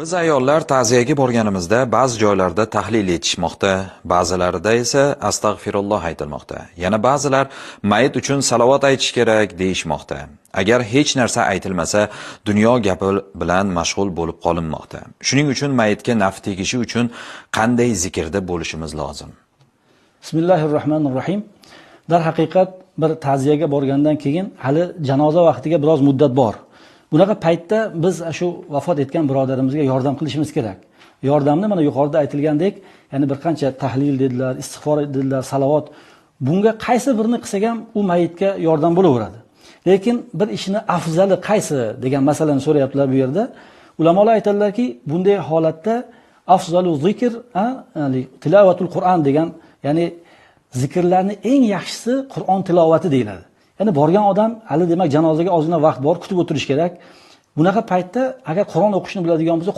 Biz ayollar ta'ziyaga borganimizda ba'zi joylarda tahlil etishmoqda, ba'zilarida esa astag'firulloh aytilmoqda. Yana ba'zilar mayit uchun salovat aytish kerak deyishmoqda. Agar hech narsa aytilmasa, dunyo gapi bilan mashg'ul bo'lib qolinmoqda. Shuning uchun mayitga naf tegishi uchun qanday zikrda bo'lishimiz lozim? Bismillahirrohmanirrohim. Darhaqiqat bir ta'ziyaga borgandan keyin hali janoza vaqtiga biroz muddat bor. Bunaqa paytda biz shu vafot etgan birodarimizga yordam qilishimiz kerak. Yordamni mana yuqorida aytilgandek, ya'ni bir qancha tahlil dedilar, istig'for dedilar, salovat. Bunga qaysi birini qilsak ham u mayitga yordam bo'laveradi. Lekin bir ishni afzali qaysi degan masalani so'rayaptilar bu yerda. Ulamolar aytadilarki, bunday holatda afzalu zikr, tilovatul Qur'on degan, ya'ni zikrlarni eng yaxshisi Qur'on tilovati deyiladi. Ya'ni borgan odam hali demak janozaga ozgina vaqt bor, kutib o'tirish kerak. Bunaqa paytda agar Qur'on o'qishni biladigan bo'lsa,